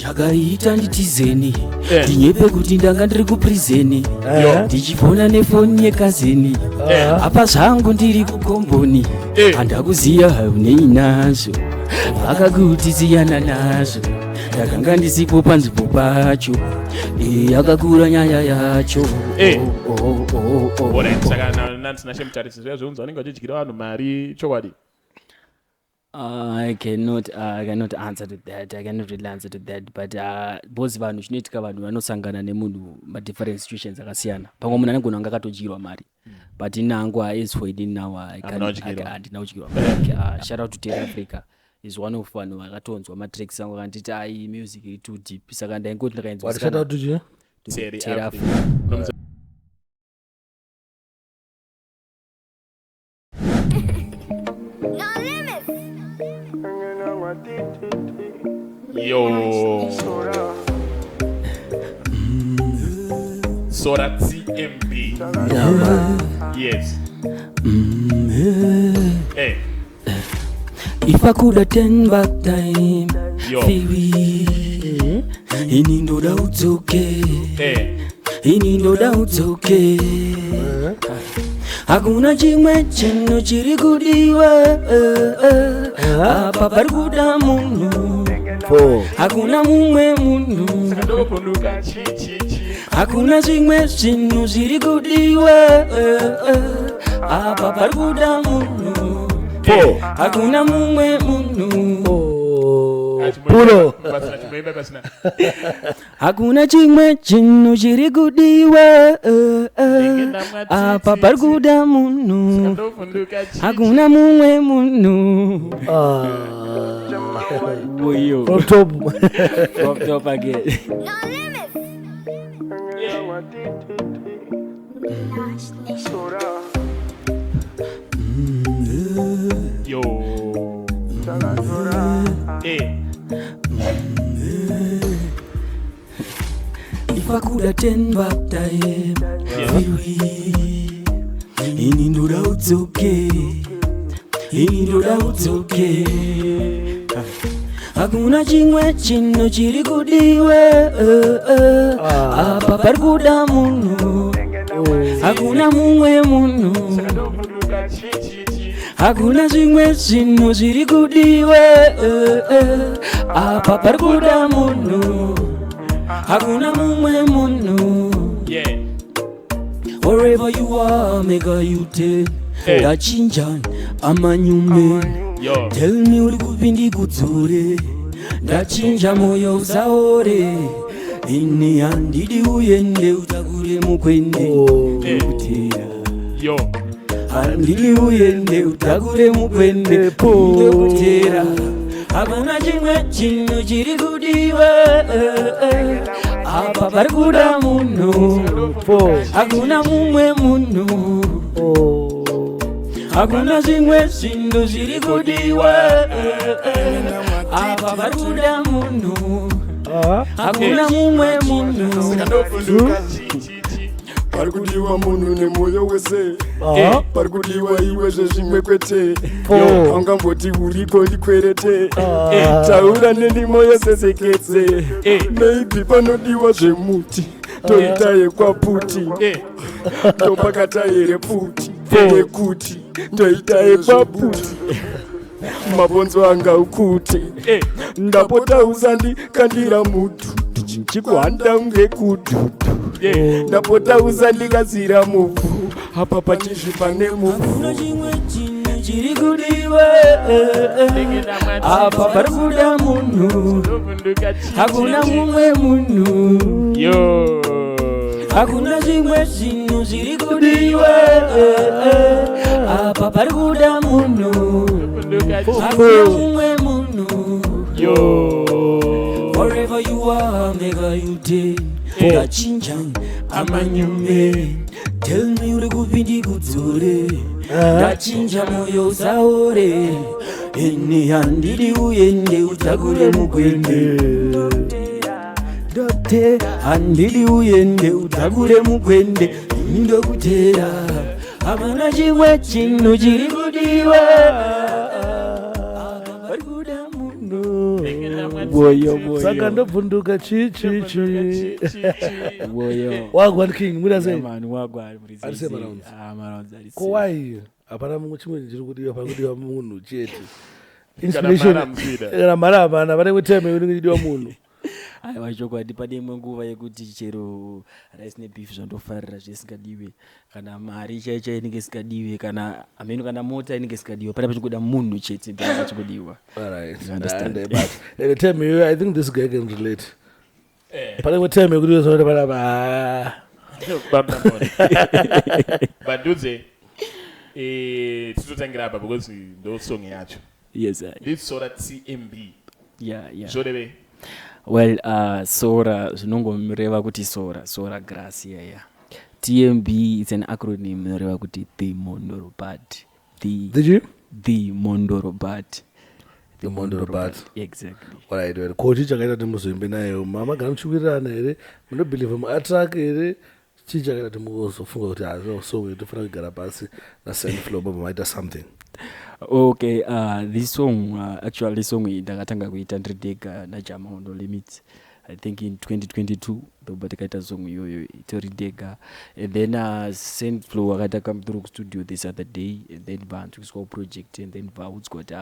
Chakaita nditizeni, ndinyepe kuti ndanga ndiri kuprizeni, Yo. ndichifona nefoni yekazeni, apa zvangu ndiri kukomboni. Handakuziya haunei nazvo, vakakuti siyana nazvo, ndakanga ndisipo panzvimbo pacho. Yakakura nyaya yacho. Oh, oh, oh, oh. Alright, saka naTinashe Mutarisi, zviya zveunzi vanenge vachidyira vanhu mari, chokwadi? I cannot answer to that. I cannot really answer to that. But because vanhu, chinoitika, vanhu vanosangana nemunhu madifferent situations akasiyana. Pamwe munhu anogona kunge akatodyirwa mari. But inangu, as for ini now, I Hamuna kudyirwa. Handina kudyirwa mari. Shout out to Terry Africa. Is one of vanhu vakatonzwa matracks angu, akanditi ai, music iri too deep. Saka ndaingoti ndakainzwa. What, shout out to you? Terry Terry Africa. Africa. No limits. Yo. Sora TMB. Yeah, man. Yes. Hey. If I could have turn back time, Yo. Fiwi, ini ndoda udzoke. Hey. Ini ndoda udzoke. Hakuna chimwe chinhu chiri kudiwa apa, pari kuda munhu. Four. Hakuna mumwe munhu. Ndopunduka chi chi chi. Hakuna zvimwe zvinhu zviri kudiwa apa, pari kuda munhu. Four. Hakuna mumwe munhu. Oh. Pulo. Pasina chimboimba pasina. Hakuna chimwe chinhu chiri kudiwa apa, pari kuda munhu. Ndopunduka chi. Hakuna mumwe munhu. Ah. Woyo. From top. From top again. No limits. Lash Nation. Yo. Hey. If I could have turn back time, Fiwi, ini ndoda udzoke, ini ndoda udzoke. Hakuna chimwe chinhu chiri kudiwa apa, pari kuda munhu. Hakuna mumwe munhu. Ndopunduka chi chi chi. Hakuna zvimwe zvinhu zviri kudiwa apa, pari kuda munhu. Hakuna mumwe munhu. Wherever you are, make a you tell. Hey. Ndachinja amanyume. Yo. Tell me uri kupi ndikudzore. Ndachinja, moyo usaore. Ini handidi uende utakure mukwende. Ndokutera. Yo. Handidi uende utakure mukwende. Ndokutera. Hakuna chimwe chinhu chiri kudiwa apa, pari kuda munhu. Four. Hakuna mumwe munhu. Oh. Hakuna zvimwe zvinhu zviri kudiwa apa, pari kuda munhu. Ah. Hakuna mumwe munhu. Ndopunduka chi chi chi. Pari kudiwa munhu nemwoyo wese. Ah. Pari kudiwa iwe, zvezvimwe kwete. Four. Haungamboti uriko ndikwerete. Ah. Taura neni, moyo seseketse. Eh. Maybe panodiwa zvemuti, toita yekwaputi. Topakata here pfuti yekuti toita yekwaputi, mabonzo anga ukuti. Ndapota usandikandira mutu, chikuhanda unge kudhudhu. Ndapota usandikasira muvhu, apa pachizvipa nemuvhu. Hakuna chimwe chinhu chiri kudiwa apa, pari kuda munhu. Ndopunduka chi. Hakuna mumwe munhu. Yo. Hakuna zvimwe zvinhu zviri kudiwa apa, pari kuda munhu. Ndopunduka chi. Hakuna mumwe munhu. Yo. Wherever you are, make a you day. Ndachinja amanyume. Tell me uri kupi ndikudzore. Ndachinja, moyo usaore. Ini handidi uende utakure mukwende. Ndote handidi uende utakure mukwende. Ini ndokutera. Hapana chimwe chinhu chiri kudiwa. Apa pari kuda munhu. Woyo, woyo. Saka ndobvunduka chi chi chi. Woyo. Wagwan King, muda sei? Yeah, man, wagwan, muri Ari sei, sei sei. marounds? Ah, marounds ari Ko sei. why? Hapana mumwe chimwe chiri kudiwa, pari kudiwa munhu chete. Kana Inspiration. mari hamusida. Kana mari hapana, pane imwe time inenge ichidiwa munhu. Aiwa, chokwadi, pane imwe nguva yekuti chero rice nebeef zvandofarira zvisingadiwe, kana mari chai chai inenge isingadiwe, kana hameno, kana mota inenge isingadiwe, pane pachingoda munhu chete ndinenge pachingodiwa. All right. You understand? And, but at the time iyoyo, I think this guy can relate. Pane imwe time yekuti unozoona panapa, ah. Badudze, titotangira apa because ndo song yacho. Yes, I. This Sora TMB. Yeah. Zvoreve? Well, sora zvinongoreva kuti sora, sora grass, yeah. TMB, it's an acronym inoreva kuti The Mondoro Bat. The Did you? The Mondoro Bat. The Mondoro Bat. Exactly. Alright, well, ko chii chakaita kuti muzoimbe nayo? Mamagara muchiwirirana here? Munobhilivha muattrack here? Chii chakaita kuti muzofunga kuti hazvo song iyi tofanira kugara pasi naSaintfloew baba maita something? Okay, this song, actually song iyi ndakatanga kuita ndiri ndega naJama No Limits, I think in 2022, ndobva takaita song iyoyo itori ndega, and then Saintfloew akaita come through kustudio this other day, and then vanzwiswawo project, and then vaudzwa kuti,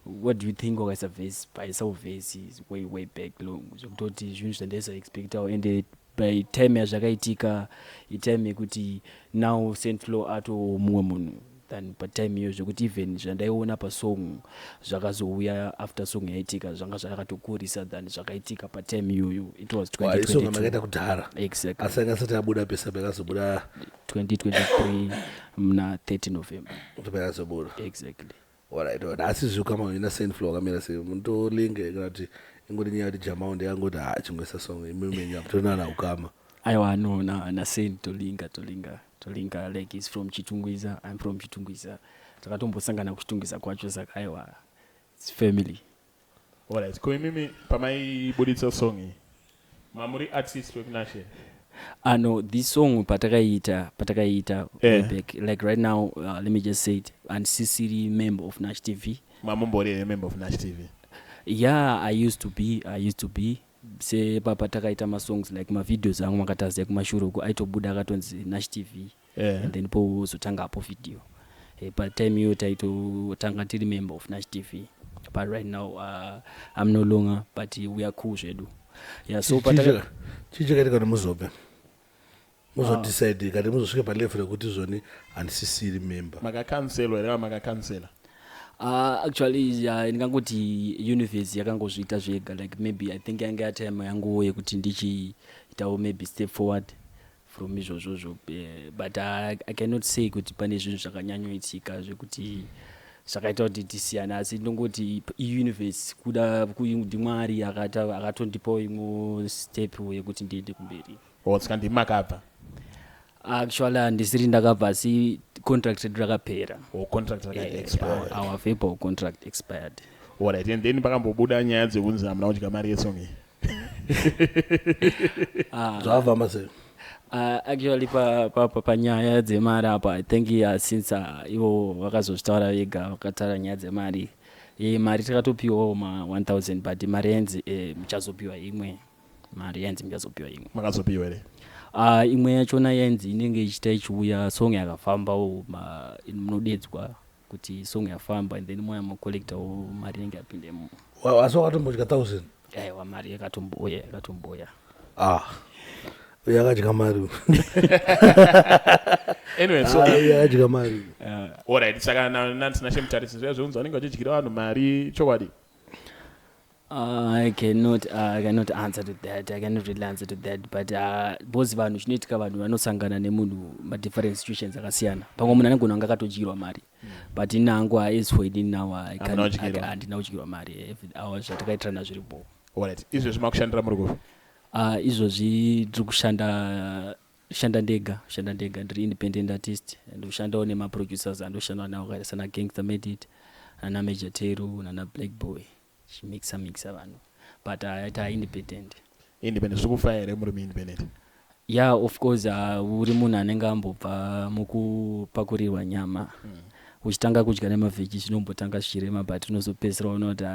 "What do you think wakaisa verse?" Paisawo verse is way way back long, zvekutoti zvinhu zvandaisaexpectawo, and by time yazvakaitika itime yekuti now Saintfloew ato mumwe munhu than patime iyo, zvekuti even zvandaiona pasong zvakazouya after song yaitika zvanga zvakatokurisa than zvakaitika patime iyoyo. It was Isong makaita 2022. Kudhara. Exactly. Asi anga asati abuda pesa, pakazobuda 2023 muna 30 November. Pakazobuda. Exactly. Alright, alright. Asi zvikama ina Saintfloew akamira sei? Munotolinge kana kuti ingori nyaya yekuti Jamao ndeyangoti ha chingoisa song imimi nyamutonana ukama? Aiwa, no, na Saint tolinga, tolinga, tolinga. Like, is from Chitungwiza, I'm from Chitungwiza, takatombosangana kuChitungwiza kwacho, saka aiwa, it's family. Alright, ko imimi pamaibuditsa song iyi mamuri artist wekuNashe? Ah, no, this song patakaita way back, like right now, let me just say it, andisisiri member of Nash TV. Mamumbori here member of Nash TV? Yeah, I used to be sepapa takaita masongs, like mavideos angu makataziya kumashure uku aitobuda akatonzi Nash TV. And then pozotanga apo video. But time iyo taitotanga tiri member of Nash TV, but right now I'm no longer, but we are cool zvedu, yeah. So pataka Chii chakaitika kuti muzobve muzodecide kati muzosvika palevel rekuti zvoni handisisiri member? Makakanselwa here, makacancela? Actually, ndingangoti universe yakangozviita zvega. Like, maybe I think yanga yatime yanguwo yekuti ndichiitawo maybe step forward from izvozvozvo, but I cannot say kuti pane zvinhu zvakanyanyoitika zvekuti zvakaita kuti tisiyane, asi ndongoti iuniverse kuda ndiMwari akatondipawo imwe step yekuti ndiende kumberi. Saka ndimi makabva? Actually, handisiri ndakabva, asi contract redu rakapera. Or contract rakaita expire? Our verbal contract expired. Alright, and then pakambobuda nyaya dzekunzi hamuna kudya mari yesong iyi. Zvavafamba sei? Actually, panyaya dzemari apa, I think, since ivo vakazozvitaura vega, vakataura nyaya dzemari, mari takatopiwawo ma1000, but mari yainzi muchazopiwa imwe, mari yainzi muchazopiwa imwe. Makazopiwa here? Imwe yachona yainzi inenge ichiita ichiuya, song yakafambawo, munodedzwa kuti song yafamba, and then moya mocollectawo mari inenge yapindemo. Asi wakatombodya 1000? Aiwa, mari yakatomboya, yakatomboya. Ah, uyo akadya mari. Anyway, so Ah, uyo akadya mari. Alright, saka naTinashe Mutarisi zviya zvekunzi vanenge vachidyira vanhu mari, chokwadi? I cannot answer to that. I cannot really answer to that. But because vanhu chinoitika vanhu vanosangana nemunhu madifferent situations akasiyana. Pamwe munhu anogona kunge akatodyirwa mari. But ini hangu, as for ini now, I Hamuna can't- kudyirwa. Handina kudyirwa mari. Awa zvatakaitirana zviripo. Alright, izvezvi makushandira muri kupi? Izvozvi ndiri kushanda shanda ndega, shanda ndega, ndiri independent artist. Ndoshandawo nemaproducers andoshandawo nawo akaita sana Gangster Made It, nana Major Teru, nana Black Boy, chimixa mixa vanhu, but aita independent. Independent, zviri kufaya here muri muindependent? Yeah, of course, uri munhu anenge ambobva mukupakurirwa nyama, uchitanga kudya nemavheji, zvinombotanga zvichirema, but unozopedzisira waona kuti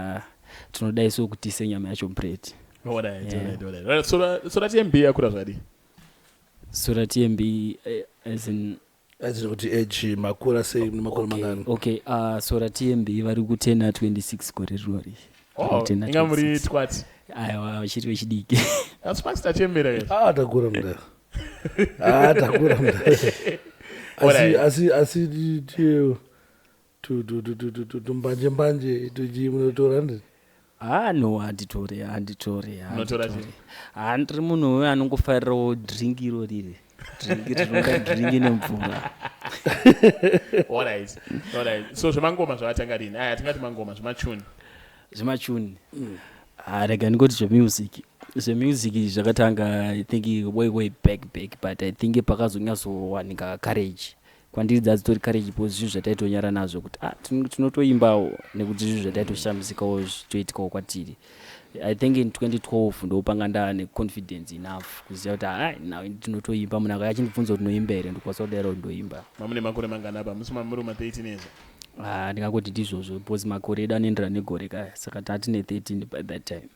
Tinodai so kuti tiise nyama yacho muplate. Alright, Yeah. alright, alright. Alright, Sora TMB yakura zvadi. Sora TMB as in Azvino kuti age makura sei, mune makore mangani? Okay, Sora TMB vari kutena 26 gore rinori. Oh, Kutena inga muri 26. twati. Aiwa, vachiri vechidiki. Asi pasi tachembera guys. Ah, takura mudhara. Ah, takura mudhara. Asi Alright. asi asi tumbanje mbanje tuchi munotora ndi. Ah, no, handitore, handitore. Munotora Handitore. Ah, ndiri munhu uyo anongofarirawo drink iro riri drink, tinoda drink nemvura. Alright. Alright. So zvemangoma zvavatanga rini? Aya tingati mangoma zvemachuni. Zvemachuni. Ah, rega ndingoti zvemusic, zvemusic zvakatanga I think way way back, but I think pakazonyatsowanika courage kwandiri, dzadzitori courage because zvinhu zvataitonyara nazvo kuti ah, tinotoimbawo nekuti zvinhu zvataitoshamisikawo zvitoitikawo kwatiri. I think in 2012 ndopanga ndaane confidence enough kuziva kuti hai, now tinotoimba. Munhu akauya achindibvunza kuti unoimba here, ndikwanisa kudaro, ndoimba. Mamune makore mangani apa? Musi mamuri ma 13 years. Ah, ndingangoti ndizvozvo because makore edu anoenderana negore kaya, saka tatine 13 by that time.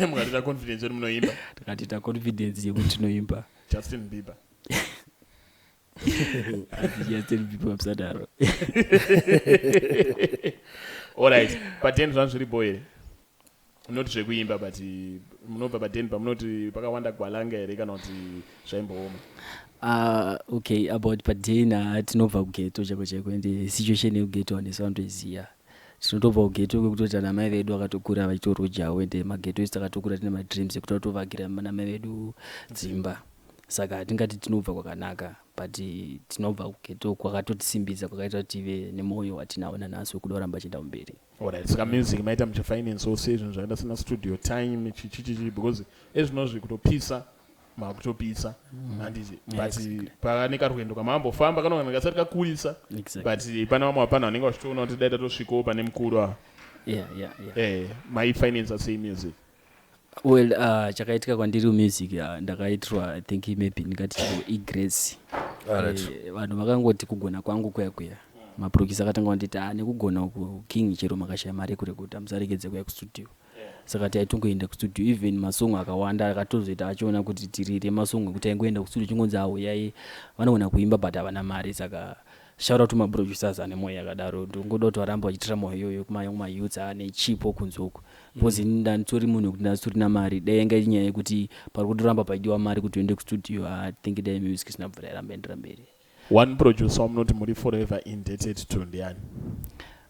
Mukatoita confidence kuti munoimba. Takatoita confidence yekuti tinoimba. Justin Bieber. Justin Bieber musadaro. Alright. But then zvangu zviri boy here. Not zvekuimba, but munobva paden pamunoti pakawanda gwalanga here kana kuti zvaimbooma? Okay, about padena, tinobva kugeto chaiko chaiko, ende situation yekugeto vanhu vanotoiziva. Tinotobva kugeto kwekutoti ana mai vedu vakatokura vachitorojawo, ende mageto isi takatokura tine madreams ekuti vatovakira ana mai vedu dzimba. Saka hatingati tinobva kwakanaka, but tinobva kugeto kwakatotisimbisa, kwakaita kuti tive nemwoyo watinawo nanhasi wekuda kuramba achienda kumberi. Alright, saka music maita muchifinance sei, zvinhu zvakaita sena studio time, chichichichi? Because ezvinozvi kutopisa makutopisa, handiti? But pane karwendo kamambofamba kanogana kasati kakurisa. Exactly. But pane vamwe hapana vanenge vachitoona kuti dai tatosvikawo pane mukuru ava. Maifinansa sei music? Well, chakaitika kwandiri music, ndakaitirwa, I think maybe ndingati chiro igrace. Vanhu vakangoti kugona kwangu kuya kuya, maproducer akatanga kunditi, "Ah, nekugona uku king, chero makashaya mari yekurekodha, musaregedze kuya kustudio." Saka taitongoenda kustudio, even masong akawanda akatozoita achiona kuti tirire masong ekuti aingoenda kustudio chingonzi auyai, vanogona kuimba but havana mari. Saka shout out to maproducers ane mwoyo yakadaro. Ndongoda kuti varamba vachitira mwoyo iyoyo kumayouths ane chipo kunze uku, because ini ndanditori munhu wekuti ndasitorina mari. Dai yanga iri nyaya yekuti pari kutoramba paidiwa mari kuti uende kustudio, I think dai music isina bvura yaramba endera mberi. One producer wamunoti muri forever indebted to ndiani?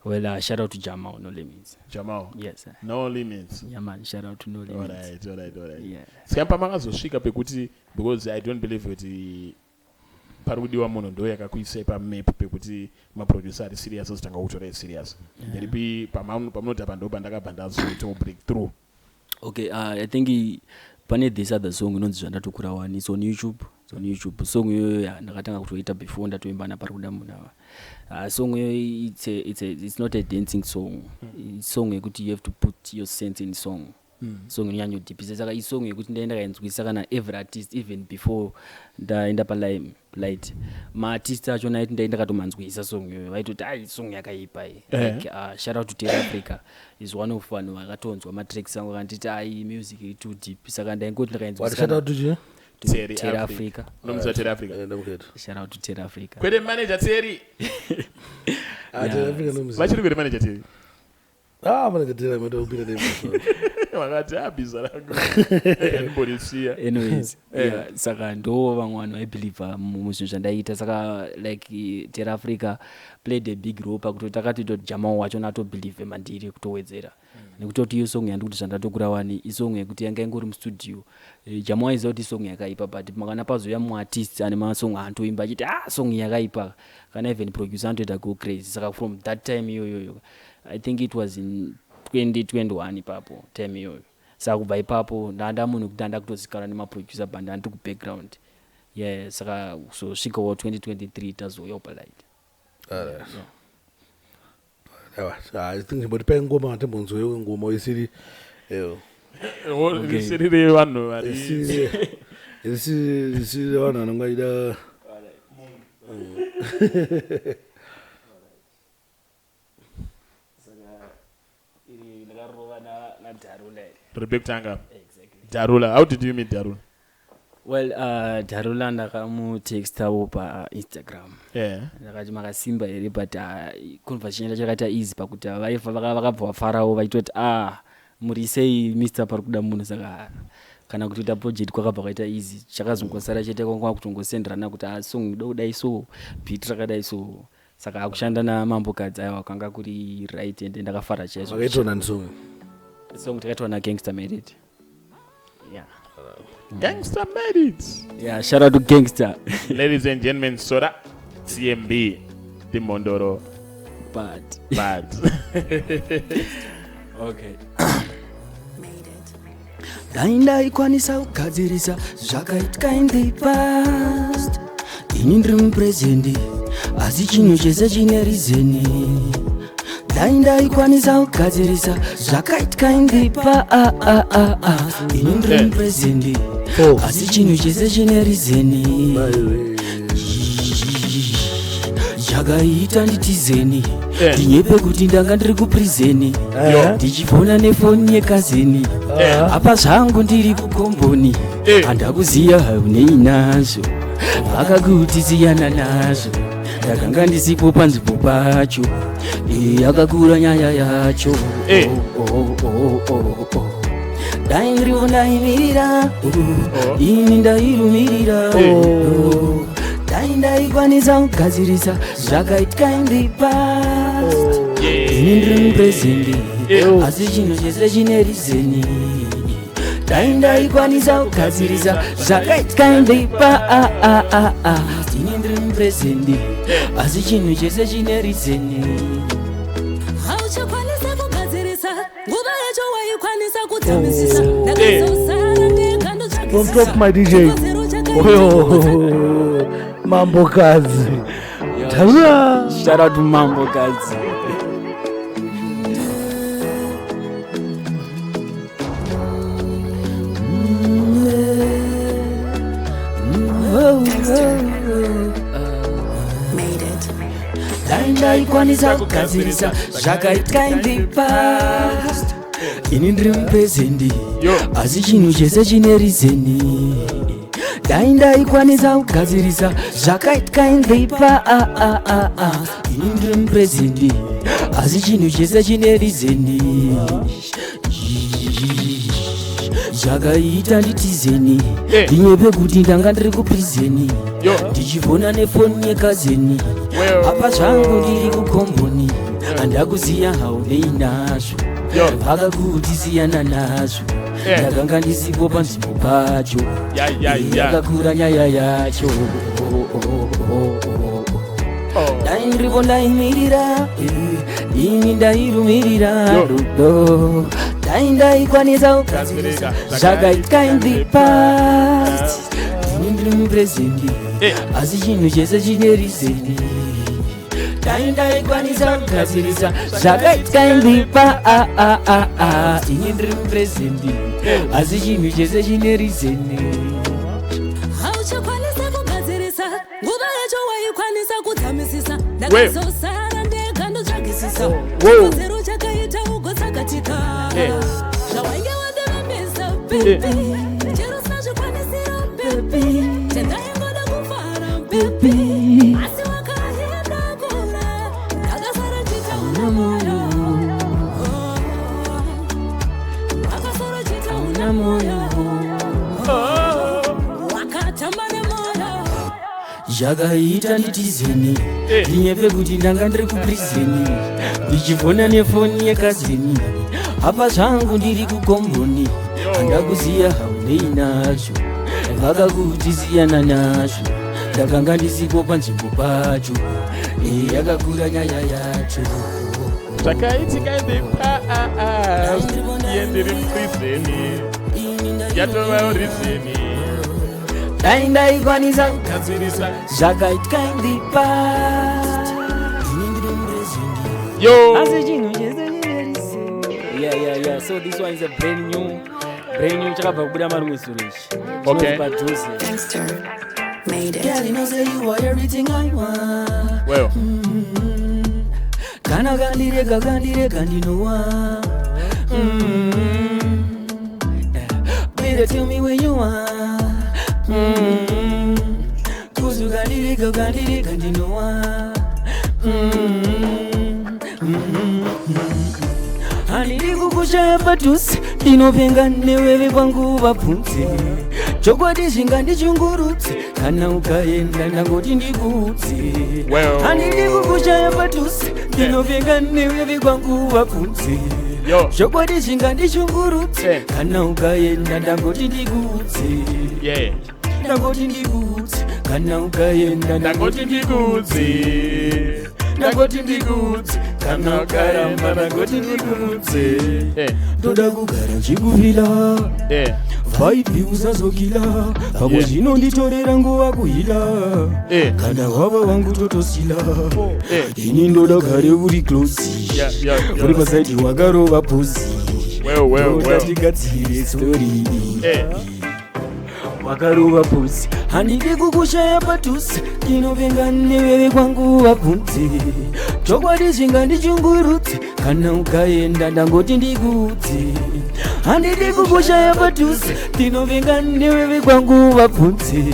Well, shout out to Jamal No Limits. Jamal? Yes. No Limits. Yeah man, shout out to No Limits. Alright. Yeah. Saka pamakazosvika pekuti, because I don't believe kuti pari kudiwa munhu ndo yakakuisai pamap pekuti maproducer ari serious azotanga kutorai serious, nderipi pamunoti apa ndo pandakabva ndazoitawo breakthrough? Okay, I think pane this other song inonzi "Zvandatokura Wani". It's on YouTube, it's on YouTube. Song iyoyo ya ndakatanga kutoita before ndatoimba napari kuda munhu ava. Song iyoyo it's not a dancing song. It's song yekuti you have to put your sense in song. Song inonyanyodhipisa, saka isong yekuti ndaenda kainzwisa kana every artist, even before ndaenda palime light, maartist achona aiti ndaenda katomanzwisa song iyoyo, vaitoti ai, song yakaipa iyi. Like, shout out to Terry Africa, is one of vanhu vakatonzwa matracks angu akanditi ai, music iri too deep. Saka ndaingoti What, shout out to you? To Terry Terry Africa. Africa. Unomuziva Terry Africa? Ndamuketa. Shout out to Terry Africa. Kwete manager Terry. Ah, Terry Africa ndomuziva. Vachiri kwete manager Terry? Ah, manager Terry amene kupinda nemuso. Vakati abhiza rangu ndimborisiya. Anyways, yeah, saka ndo vamwe vanhu vaibhilivha muzvinhu zvandaiita. Saka like Terry Africa played a big role pakuti takatoita kuti Jamal wachona atobhilivhe mandiri kutowedzera, nekutoti iyo song yandikuti "Zvandatokura Wani" isong yekuti yanga ingori mustudio. Jamal aiziva kuti isong yakaipa, but makana pazouya mumwe artist ane masong aantoimba achiti, "Ah, song yakaipa," kana even producer anotoita go crazy. Saka from that time iyoyoyo, I think it was in 2021 ipapo, time iyoyo. Saka kubva ipapo ndanda munhu kuti ndanda kutozikanwa nemaproducer, but ndandiri kubackground. Yeah, saka kuzosvikawo 2023 tazouyawo palight. Alright. Aiwa, I think chimbotipai ngoma timbonzwewo ngoma isiri eyo. Risiri revanhu vari Isiri vanhu vanonge vachida. Saka iri ndakaronga. Riri pekutanga. Darula, how did you meet Darula? Well, Darula ndakamutextawo paInstagram. Ndakati makasimba here, but conversation yacho yakaita easy pakuti vakabva vafarawo vaitoti, ah, muri sei Mr pari kuda munhu. Saka kana kutoita project kwakabva kwaita easy. Chakazongosara chete kwanga kutongosenderana kuti, ah, song ida kudai, so beat rakadai. So saka akushanda naMambokadzi, aiwa, kwanga kuri right ende ndakafara chaizvo. Makaitwa nani song? Song takaitwa naGangster Made It, yeah. Gangster Made It. Yeah, shout out to Gangster. Ladies and gentlemen, Sora TMB, the Mondoro. But But okay. Dai ndaikwanisa kugadzirisa zvakaitika in the past. Ini ndiri mupresent, asi chinhu chese chine reason. Dai ndaikwanisa kugadzirisa zvakaitika in the past. Ini ndiri mupresent, asi chinhu chese chine reason. Zvakaita nditizeni, ndinyepe kuti ndanga ndiri kuprison, ndichifona nefoni yecousin. Apa zvangu ndiri kukomboni. Handakuziya haunei nazvo, vakakuti siyana nazvo. Ndakanga ndisipo panzvimbo pacho. Yakakura nyaya yacho. Oh. Dai ndirivo ndaimirira, ini ndairumirira. Oh. Dai ndaikwanisa kugadzirisa zvakaitika in the past. Ini ndiri mupresent, asi chinhu chese chine reason. Dai ndaikwanisa kugadzirisa zvakaitika in the past. Ini ndiri mupresent, asi chinhu chese chine reason. Hauchakwanisa kugadzirisa, nguva yacho waikwanisa kudzamisisa. Ndakazosara ndega. Don't talk, my DJ. Oyo, Mambokadzi. Darula. Shout out to Mambokadzi. Gangster Made It. Dai ndaikwanisa kugadzirisa zvakaitika in the past. Ini ndiri mupresent, asi chinhu chese chine reason. Dai ndaikwanisa kugadzirisa zvakaitika in the past. Ini ndiri mupresent, asi chinhu chese chine reason. Zvakaita nditizeni, ndinyepe kuti ndanga ndiri kuprison, ndichifona nefoni yecousin. Apa zvangu ndiri kukomboni. Handakuziya haunei nazvo, vakakuti siyana nazvo. Ndakanga ndisipo panzvimbo pacho. Yakakura nyaya yacho. Dai ndiripo ndaimirira, ini ndairumirira rudo. Dai ndaikwanisa kugadzirisa zvakaitika in the past. Ini ndiri mupresent, asi chinhu chese chine reason. Dai ndaikwanisa kugadzirisa zvakaitika in the past. Ini ndiri mupresent, asi chinhu chese chine reason. Hauchakwanisa kugadzirisa, nguva yacho waikwanisa kudzamisisa. Ndakazosara ndega ndotsvagisisa chikodzero chakaita ugotsakatika. Zvawainge wandirambisa, baby, chero usina zvikwanisiro, baby. Chandaingoda kufara, baby, asi wakaenda kure. Ndakasara chitauna moyo. Wakasara chitauna moyo. Wakatamba nemoyo. Zvakaita nditizeni, ndinyepe kuti ndanga ndiri kuprison, ndichifona nefoni yecousin. Apa zvangu ndiri kukomboni. Handakuziya haunei nazvo, vakakuti siyana nazvo. Ndakanga ndisipo panzvimbo pacho. Yakakura nyaya yacho. Zvakaitika in the past, iye ndiri muprison, yatovawo reason. Dai ndaikwanisa gadzirisa zvakaitika in the past. Ini ndiri mupresent, Yo. asi chinhu chese chine reason. Yeah, so this one is a brand new, chakabva kubuda marimwe zuro ichi. Padhuze. Gangster Made It. Girl, you know say you are everything I want. Well. Kana kandirega, kandirega, ndinowa. Better tell me where you are. Cause ukandirega ukandirega ndinowa. Handidi kukushaya padhuze, ndinopenga newewe kwangu vabvunze. Chokwadi zvingandichungurudze kana ukaenda, ndangoti ndikuudze. Well. Handidi kukushaya padhuze, ndinopenga newewe kwangu vabvunze. Yo. Chokwadi zvingandichungurudze kana ukaenda, ndangoti ndikuudze. Ndangoti ndikuudze kana ukaenda, Ndangoti ndikuudze. Ndangoti ndikuudze kana ukaramba, ndangoti ndikuudze. Ndoda kugara nchikufila, vibe usazokila pamwe. Zvinonditorera nguva kuhila kana wava wangu totosila. Ini ndoda gare uri close, uri paside wakarova pose. Well, well, Ndoda well. tigadzire story wakarova pose. Handidi kukushaya padhuze, ndinovenga neveve kwangu vabvunze. Chokwadi zvingandichungurudze kana ukaenda, ndangoti ndikuudze. Handidi kukushaya padhuze, ndinovenga neveve kwangu vabvunze.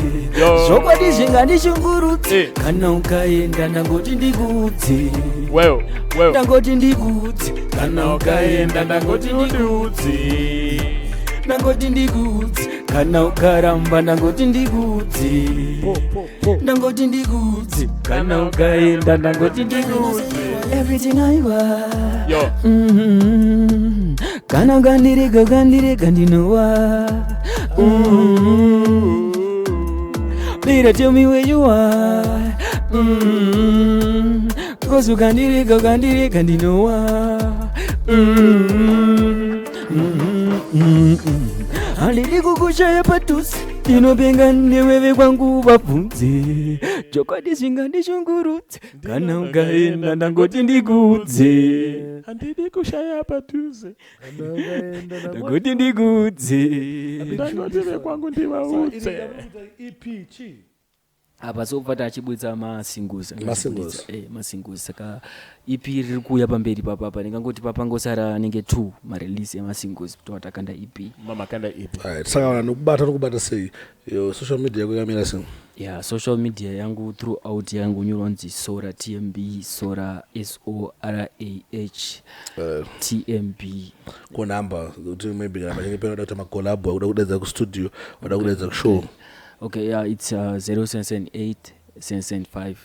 Yo. Zvokwadi zvingandichungurudze kana ukaenda, ndangoti ndikuudze. Well, well. Ndangoti ndikuudze kana ukaenda, ndangoti ndikuudze. Ndangoti ndikuudze kana ukaramba, ndangoti ndikuudze. Ndangoti ndikuudze kana ukaenda, ndangoti ndikuudze. Everything I want. Yo. Kana ukandirega ukandirega ndinowa. Better tell me where you are. Cause ukandirega ukandirega ndinowa. Handidi kukushaya padhuze, ndinopenga neveve kwangu vabvunze. Chokwadi zvingandishungurudze kana ukaenda, ndangoti ndikuudze. Handidi kushaya padhuze. Ndangoti ndikuudze. Ndangoti vekwangu ndivaudze. Apa sokufata achibudisa masingles. Masingles. Masingles. Saka EP riri kuuya pamberi papapa, ndingangoti papangosara anenge two marelease emasingles tova takanda EP. Mamakanda EP. Alright, saka vanhu nokubata nokubata sei? Yo social media yako yakamira sei? Yeah, social media yangu throughout yangu nyoronzi Sora TMB, Sora, Sorah TMB. Ko number, kuti maybe kana pachinge panoda kuita macollab, wakuda kudaidza kustudio, wada kudaidza kushow? Okay, yeah, it's 0778 775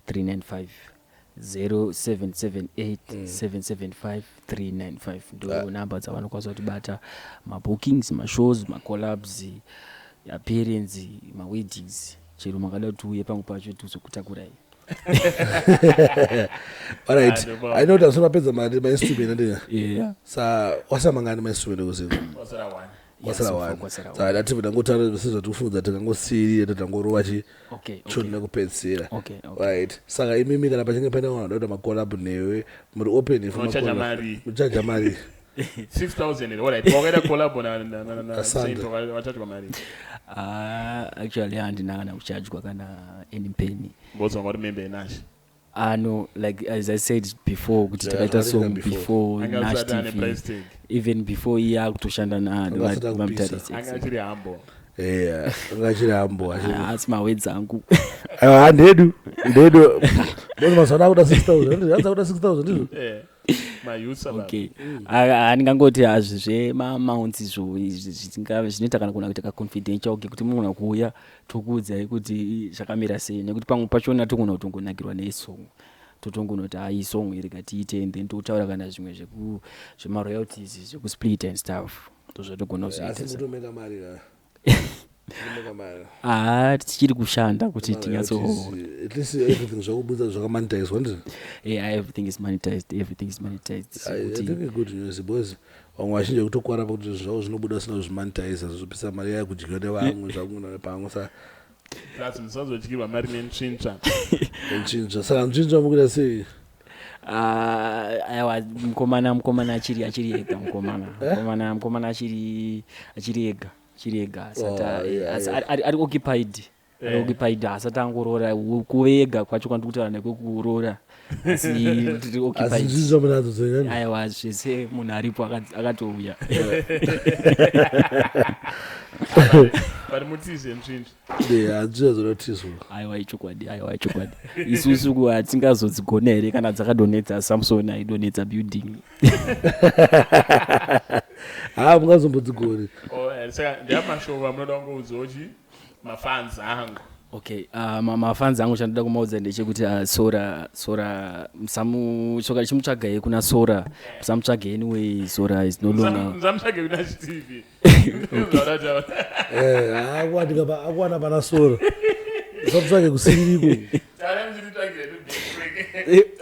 395, 0778 775 395, ndo namba dzavanokwanisa kutibata. Mabookings, mashows, macollabs, appearance, maweddings, chero makada kuti uye pangu pacho tizokutakurai. Alright, I know kuti mapedza mari mainstrument andina. Yeah. Sa wasamangani mainstrument ekuziva? Wasara one. Kwasara Yeah, so far one. kwasara Saka dati tangotaura sezvatikufunza, tingangosiyirira tangorova chi choni nekupedzisira. Okay. Right, saka imimi kana pachinge paine vanhu vanoda kuita macollab newe, muri open for Unochaja macollab? mari. Muchaja mari? 6000, alright. Wakaita collab na Asante. Saint, wachajwa mari? Ah, actually handina kana kuchajwa kana any penny. Because wanga uri member yeNash. Ah, no, like as I said before kuti Yeah, takaita zvakaita song before. before Anga Nash asati ane TV. price tag. Even before iye akutoshanda Anga asati akupisa. Anga achiri humble. Yeah, anga achiri humble, achiri- Asi mawedzi angu. Aiwa, ndedu ndedu boni mazuva ano akuda 6000, hanzi akuda 6000 ndizvo. Mayusa baba. Okay, handingangoti hazvi zvemaamounts izvo izvi zvinoita kana kuona kuita kaconfidential. Okay, kuti munogona kuuya tokuudzai kuti zvakamira sei, nekuti pamwe pachona togona kutongonakirwa nesong, totongonoti hai, song iri ngatiite, and then totaura kana zvimwe zvemaroyalties zvekusplit and stuff, ndozvatogona Asi kuzoita. mutomeka mari ka? Mutomeka mari? Ah, tichiri kushanda kuti tinyatso Royalties, at least everything zvakubudza zvakamonetizwa ndizvo? Yeah, everything is monetized, everything is monetized. I Kuti- think good news, because vamwe vazhinji vekutokwara pakuti zvavo zvinobuda usina kuzvimonetiza, zvopisa mari yaya kudyiwa nevamwe zvamwe nepamwe sa. Plus musazodyirwa mari netsvintsva. Netsvintsva. Saka ntsvintsva mukuita sei? Ah, aiwa, mukomana achiri ega, mukomana achiri ega, achiri ega asati Oh, yeah, asi yeah. ari occupied. Ari occupied, asati angoroora. Kuvega kwacho kwandikutaura nekwekuroora, asi ndiri Asi occupied. nzvizvo munadzo dzenyani? Aiwa, zvese munhu aripo, akatouya. Vari mutize nzvinzvi. Hanzvizvo dzinotizwa. Aiwa, ichokwadi, aiwa, ichokwadi. Isusu hatingazodzigona here kana dzakadonhedza Samson aidonhedza building? Ha, mungazombodzigoni. Oh, saka ndeyamashoko amunoda kungoudzawo chi mafans angu? Okay, mafans angu, chandoda kumaudza ndechekuti Sora, Sora musamu, soka chimutsvagai kuna Sora, musamutsvage anyway. Sora is no longer Musamutsvage kuna chitv. Akuwana pana Sora, usamutsvage kusiririko.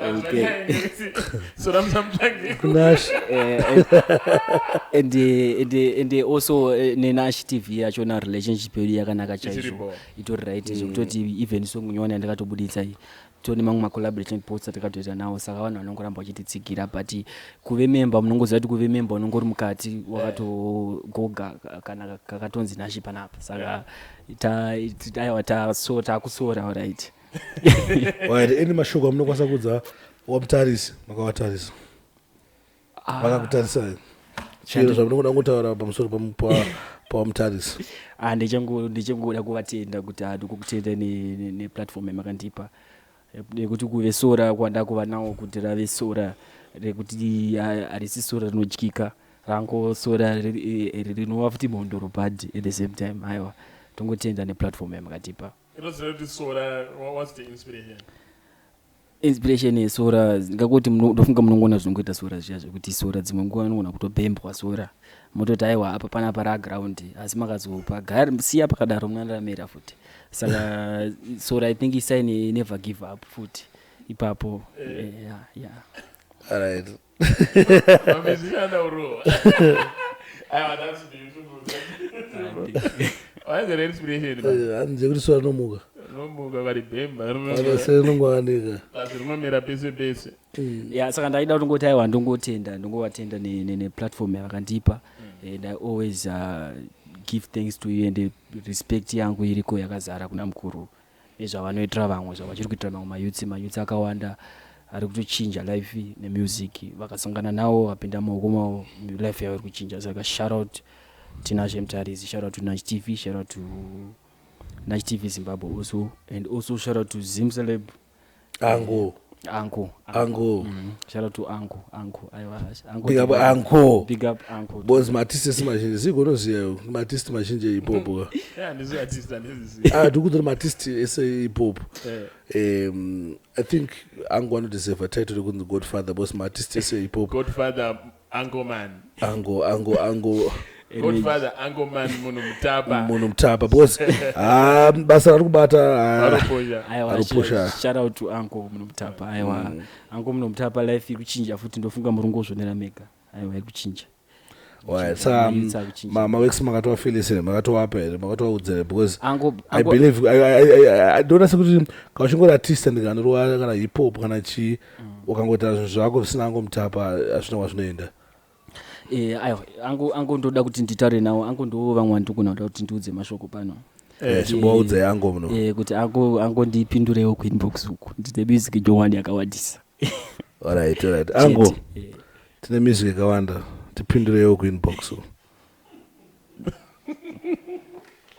Okay. Sora musamutsvage. Kunash. And also neNash TV yachona, relationship yedu yakanaka chaizvo. Ichiripo. Itori right, zvekutoti even song nyowani yandakatobuditsa iyi, tone mamwe macollaboration posts atakatoita nawo, saka vanhu vanongoramba vachititsigira. But kuve member, munongoziva kuti kuve member unongori mukati wakatogoga kana kakatonzi Nashi panapa, saka aiwa, so takusora, alright. Right, any mashoko amunokwanisa kuudza wamutarisi, makavatarisa, vakakutarisai, chiro zvamunogoda kungotaura pamusoro pawamutarisi? Ah, ndichangoda kuvatenda kuti ndikukutenda neplatform yamakandipa nekuti kuve sora kwandakuva nawo, kuti rave sora rekuti harisi sora rinodyika, rangosora rinova futi mhondoro, but at the same time, aiwa, tongotenda neplatform yamakatipa. Inoziva kuti Sora, what's the inspiration? Inspiration yesora, ngakuti ndofunga munongoona zvinongoita sora zviya, zvekuti sora dzimwe nguva anogona kutobhembwa sora, mototi aiwa, apa panapa raground, asi makazopa siya pakadaro, munoramera futi. Saka sora, I think isign never give up futi ipapo. Yeah. Alright. Mamusician aurowa. Aiwa, that's beautiful. What's the inspiration, man? Hanzi yekuti sora rinomuka. Rinomuka karibhemba. Rinongowanika. Asi rinomera pese pese. Ya, saka ndaida kutongoti aiwa, ndongotenda, ndongovatenda neplatform yavakandipa, and I always give thanks to you, and respect yangu iriko yakazara kuna mukuru nezvavanoitira vamwe, zvavachiri kuitira mamwe mayouths. Mayouths akawanda ari kutochinja life nemusic, vakasangana nawo, vapinda mumaoko mavo, life yavo iri kuchinja. Saka shout out Tinashe Mutarisi, shout out to Nash TV, shout out to Nash TV Zimbabwe also, and also shout out to Zimceleb. Ango. Uncle. Uncle. Shout out to Uncle, Uncle, aiwa, Uncle. Big up Uncle. Big up Uncle. Because maartist ese mazhinji zikonoziva, maartist mazhinji eipopo. Yeah, handisi artist, handizisi. Ah, ndikuti maartist ese ipopo, I think angu anodeserve title rekunzi godfather, because maartist ese ipopo. Godfather Uncle Man. Ango, ango, ango. Godfather Uncle Man, munhu mutapa. Munhu mutapa, because ha, basa rari kubata, ah, Vanopusha. Aiwa. Anopusha. Shout out to Uncle Munomutapa. Aiwa, Uncle Munomutapa, life iri kuchinja futi, ndofunga muri ngozvonera mega. Aiwa, iri kuchinja. Right, sa Mayouths ari kuchinja. Maworks makatoafilisa here, makatoapa here, makatoaudzera here? Because Uncle, I Uncle, believe I ndinoona sekuti kana uchingori artist and kanorova kana hip hop kana chii, ukangoita zvinhu zvako zvisina angomutapa, hazvina kwazvinoenda. Aiwa, Uncle, ndoda kuti nditaure nawo. Uncle ndo vamwe vandikugona kuda kuti ndiudze mashoko pano. Chimbowaudzai ango muno. Kuti Uncle ndipindurewo kuinbox uku, ndine music jowani yakawandisa. Alright, ango. Chete. Tine music yakawanda, tipindurewo kuinbox uku.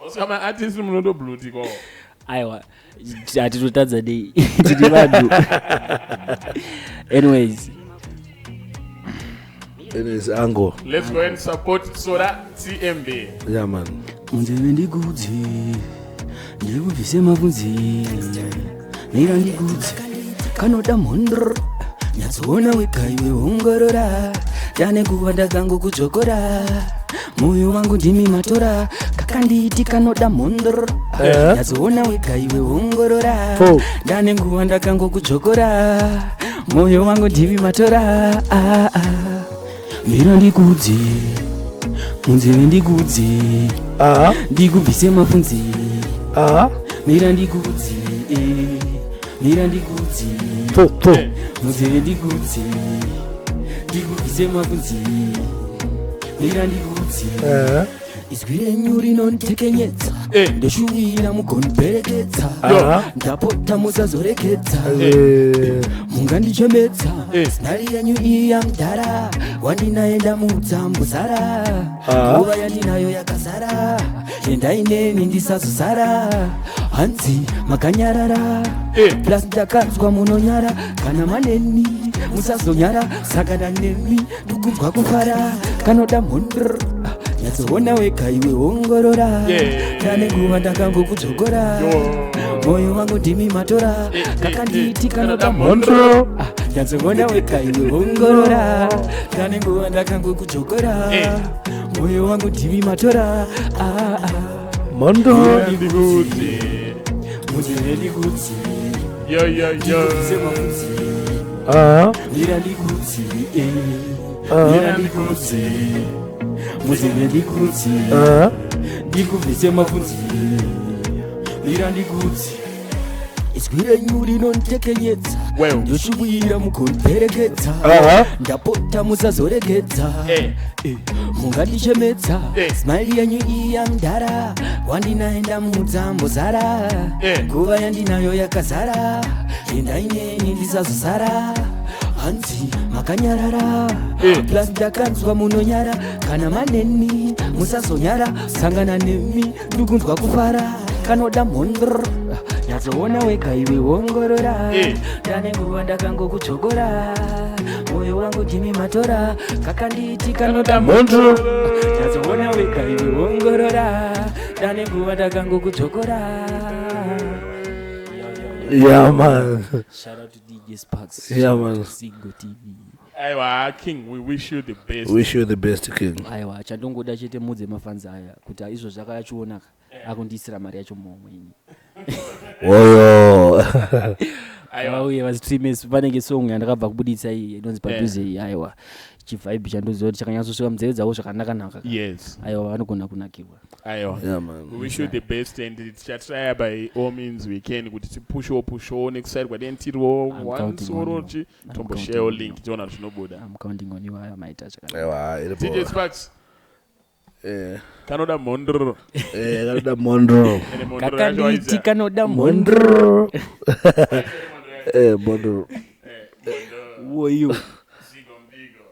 Osaka maartist munotoblutikwawo. Aiwa, hatitotadza dei, tiri vanhu. Anyways. Anyways, ango. Let's go and support Sora TMB. Yeah man. Munzeve ndigudze, ndikubvise mavhunzi, mira ndigudze, kanoda mhondoro, nyatsoona wega iwe, ongorora, ndane kuva ndakangokudzvokora, mwoyo wangu ndimi matora, kakanditi kanoda mhondoro, nyatsoona wega iwe, ongorora, Four. ndane nguva ndakangokudzvokora, mwoyo wangu ndimi matora. Ah, ah. Mira ndikudze, munzeve ndikudze, ndikubvise mavhunzi, mira ndikudze, mira ndikudze, Four, four. munzeve ndikudze, ndikubvise mavhunzi, mira ndikudze. Izwi renyu rinonitekenyedza. Ndoshuwira mugoniperekedza. Ndapota musazoregedza. Mungandichemedza. Smile yenyu iya mudhara wandinaye ndamudza mbuzara. Nguva yandinayo yakazara, endai neni ndisazosara. Hanzi makanyarara, plus ndakanzwa munonyara. Kana maneni musazonyara, sakana nemi ndikunzwa kufara. Kanoda mhondoro, nyatsoona wega iwe, ongorora. Tane nguva ndakangokudzvokora, mwoyo wangu ndimi matora. Kakanditi kanoda mhondoro, nyatsoona wega iwe, ongorora. Tane nguva ndakangokudzvokora, mwoyo wangu ndimi matora. Ah, ah. Mhondoro. Ndikudze. Muzere ndikudzi. Yo, yo, yo. Semafudzi. Mira ndikudzi, mira ndikudzi, muzere ndikudzi, ndikubvise mafudzi. Mira ndikudzi, izwi renyu rinonditekenyedza. Well. Ndoshuwira mugoniperekedza. Ndapota musazoregedza. Mungandichemedza. Smile yenyu iya mudhara wandinaenda mudzambozara. Nguva yandinayo yakazara, endai neni ndisazosara. Hanzi makanyarara, plus ndakanzwa munonyara. Kana maneni musazonyara, sangana nemi ndikunzwa kufara. Kanoda mhondoro, nyatsoona wega iwe, ongorora. Ndane nguva ndakangokudzvokora, mwoyo wangu ndimi matora. Kakanditi kanoda mhondoro, nyatsoona wega iwe, ongorora. Ndane nguva ndakangokudzvokora. Yeah, man. Shout out to DJ Sparks. Yeah, Shout out man. to Zigo TV. Aiwa, king, we wish you the best. Wish you the best, king. Aiwa, chandongoda chete mudze mafans aya kuti izvo zvakayachiona akundiisira mari yacho muhomwe ini. Oyo. Aiwa. Vauye vastreamers, panenge song yandakabva kubuditsa iyi inonzi Padhuze iyi. Aiwa, chivibe chandoziva kuti chakanyatsosvika munzeve dzavo zvakanaka-naka. Yes. Aiwa, vanogona kunakirwa. Aiwa. Yeah, man. We wish you the best and tichatrya by all means we can kuti tipushewo pushewo nekuside kwadentiriwo I'm counting on wansoro you. chi I'm tombosharewo counting on link tiona zvinobuda. I'm counting on you. Aya maita zvakanaka. Aiwa, iripo. DJ Sparks. Kanoda mhondoro. Kanoda mhondoro. Ende mhondoro yacho Kakanditi waiziya. kanoda Mhondoro. Mhondoro. Woyo. Zigo mbigo.